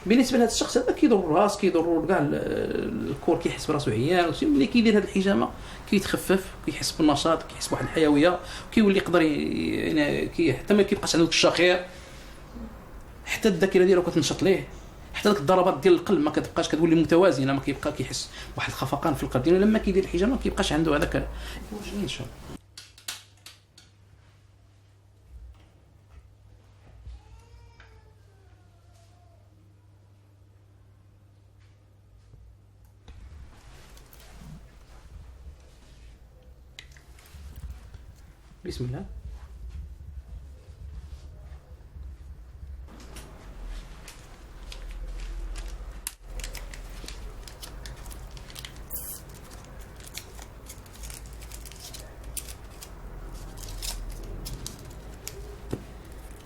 بالنسبة لهذا الشخص هذا كيضر الراس، كيضر كاع ال corps، كيحس براسو عيان. ملي كيدير هذه الحجامة كيتخفف، كيحس بالنشاط، كيحس بواحد الحيوية، كيولي يقدر يعني حتى ما كيبقاش عنده الشخير، حتى الذاكرة ديالو كتنشط ليه، حتى ديك الضربات ديال القلب ما كتبقاش، كتولي متوازنة، ما كيبقى كيحس بواحد الخفقان في القلب ديالو. لما كيدير الحجامة ما كيبقاش عنده هذاك. ان شاء الله. بسم الله.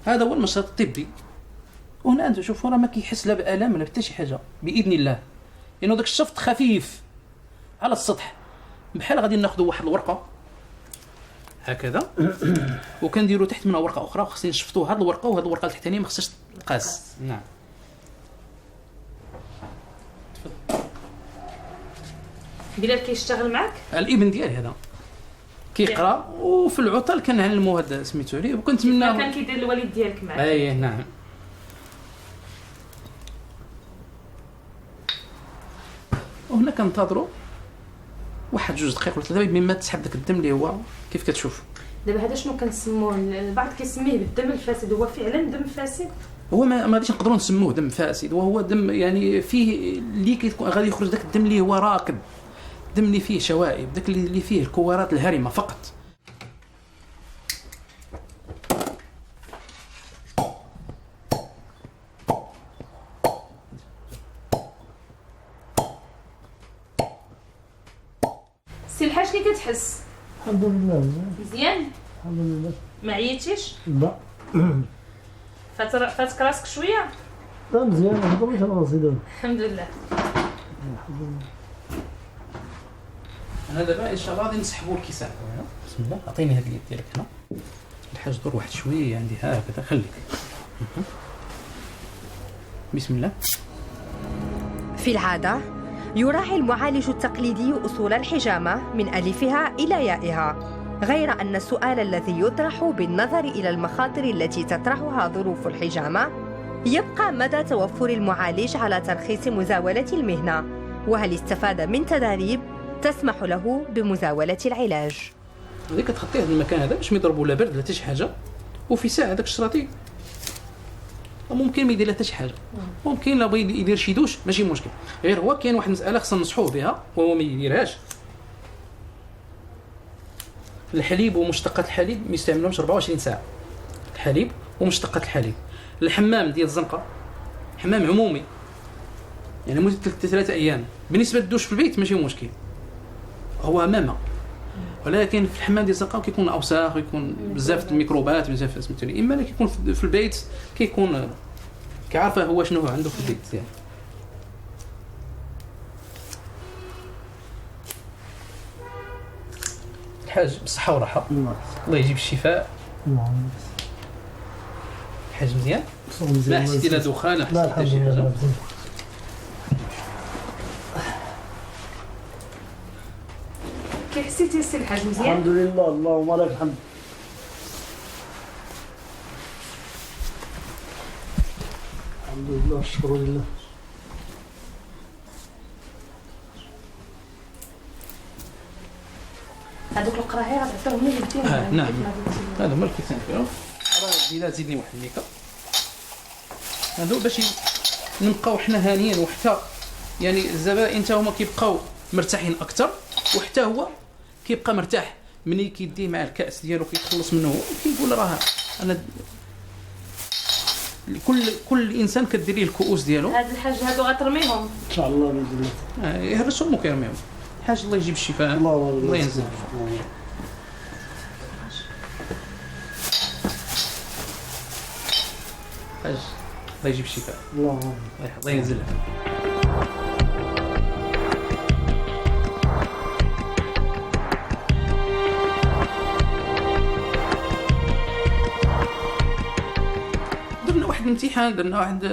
هذا هو المشرط الطبي. وهنا انتم شوفوا راه ما كيحس لا بألم لا حتى شي حاجة باذن الله، لانه داك الشفط خفيف على السطح. بحال غادي ناخذوا واحد الورقة هكذا وكنديروا تحت منها ورقة اخرى، وخصني نشفطوا هاد الورقة وهاد الورقة التحتانيه ما خصهاش تقاس. نعم. تفضل. بلال كيشتغل معك؟ الابن ديالي هذا كيقرا، وفي العطل كنعلمو هذا سميتو عليه، وكنتمنى كان كيدير الوالد ديالك معاك. اي نعم. وهنا كنتظروا واحد 2 دقائق ولا 3 مما تسحب داك الدم اللي هو كيف كتشوف. دابا هذا شنو كنسموه؟ البعض كيسميه بالدم الفاسد، هو فعلا دم فاسد؟ هو ما غاديش نقدروا نسموه دم فاسد، وهو دم يعني فيه اللي كيكون غادي يخرج داك الدم اللي هو راكد، الدم اللي فيه شوائب، داك اللي فيه الكوارات الهرمه فقط. سي الحاج كي كتحس؟ الحمد لله مزيان. مزيان؟ الحمد لله. ما عييتيش؟ لا. فاتك راسك شوية؟ لا مزيان، ما حضرتش على راسي دابا. الحمد لله. الحمد لله. انا دابا ان شاء الله غادي نسحبوا الكيسان. بسم الله. عطيني هاد اليد ديالك هنا. الحاج دور واحد شوية عندي هكذا، خليك. بسم الله. في العادة يراعي المعالج التقليدي أصول الحجامة من ألفها إلى يائها، غير أن السؤال الذي يطرح بالنظر إلى المخاطر التي تطرحها ظروف الحجامة يبقى مدى توفر المعالج على ترخيص مزاولة المهنة، وهل استفاد من تدريب تسمح له بمزاولة العلاج. هذه كتخطي هذا المكان هذا باش ما يضربوا لا برد لا حتى شي حاجة، وفي ساعة داك الشراطي ممكن ما يدير لا حتى شي حاجة، ممكن لا بغى يدير شي دوش ماشي مشكل. غير هو كاين واحد المسالة خصنا ننصحوه بها وهو ما يديرهاش. الحليب ومشتقات الحليب ما يستعملهمش 24 ساعة. الحليب ومشتقات الحليب، الحمام ديال الزنقة حمام عمومي يعني مده 3 ايام. بالنسبة للدوش في البيت ماشي مشكل، هو امامه، ولكن في الحمام ديال الزنقة كيكون اوساخ ويكون بزاف الميكروبات بزاف سميتو. اما اللي كيكون في البيت كيكون كيعرف هو شنو عنده في البيت يعني. الحاج بالصحة والراحة، الله يجيب الشفاء. الحاج مزيان؟ ما حسيتي لا دخان لا لا حسيتي شي حاجة؟ كي حسيتي السي الحاج مزيان؟ الحمد لله، اللهم لك الحمد. الحمد لله، الشكر لله. هذوك القراعي غتعطيهم لي يديهم؟ نعم، هذا هما الكيسان ديالهم. راه بلا زيدني واحد الميكا هادو باش نبقاو حنا هانيين، وحتى يعني الزبائن حتى هما كيبقاو مرتاحين اكثر، وحتى هو كيبقى مرتاح ملي كيدي مع الكاس ديالو كيتخلص منه كيقول راه انا كل انسان كدير ليه الكؤوس ديالو. هاد الحاج هادو غترميهم ان شاء الله باذن الله. يهرسهم وكيرميهم. الحاج الله يجيب الشفاء، الله ينزل. الحاج الله يجيب الشفاء، الله ينزلها. درنا واحد الامتحان، درنا واحد